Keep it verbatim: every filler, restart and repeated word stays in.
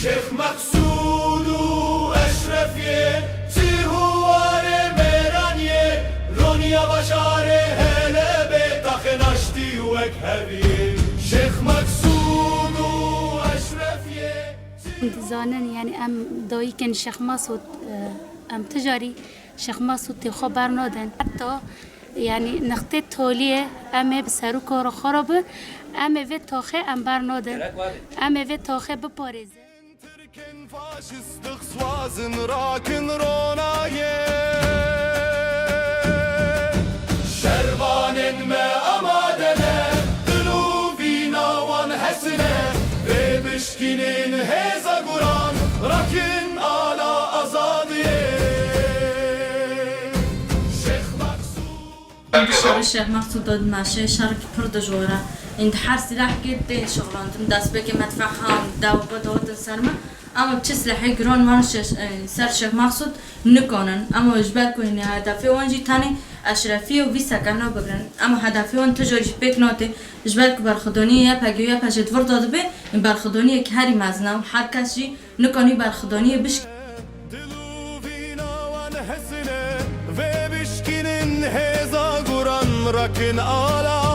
Şêx Meqsûd û Eşrefiyê, Sîh û Warê Mêraniyê, Roniya Bajarê Helebê, taxê naştî wek heviyê. Şêx Meqsûd û Eşrefiyê. Em dizanin, yanî em dayikên Şêx Mesûd, e, em ti carî Şêx Mesûd tê xwe bernadin. Heta, yanî nixtê toliyê em ê bi serûka xwe re bi, em ê vê taxê em bernadin. Em ê vê taxê biparêzin. Tirkên faşist dixwazin rakin ronayê. Şervanên me amade ne, dil û vîna wan hesine. Vê bişkînin hêza guran, rakin ala azadiyê. Şêx Meqsûd. Di şerê Şêx Meqsûd de dimeşe, şerekî pir dijwar e. Ên di her sîlehekê tê şixulandin, destpêkê medfehan, dew xwe dihatin ser me. Ama bi çi silehê giran wan şe-, e, ser Şêx Meqsûd nikanin. Ama ji ber ku hînê hedefê wan jî tenê eşrefiyê û vî sekena bigrin. Ama hedefê wan tu jor jî pêk nate. Ji ber ku berxwedaniyê Y P G û Y P J di vir de dibe, berxwedaniyek herî mezin e û her kes jî nikanî berxwedaniyê bişk. Dil û vîna wan hesine, vê bişkînin hêza guran, rakin ala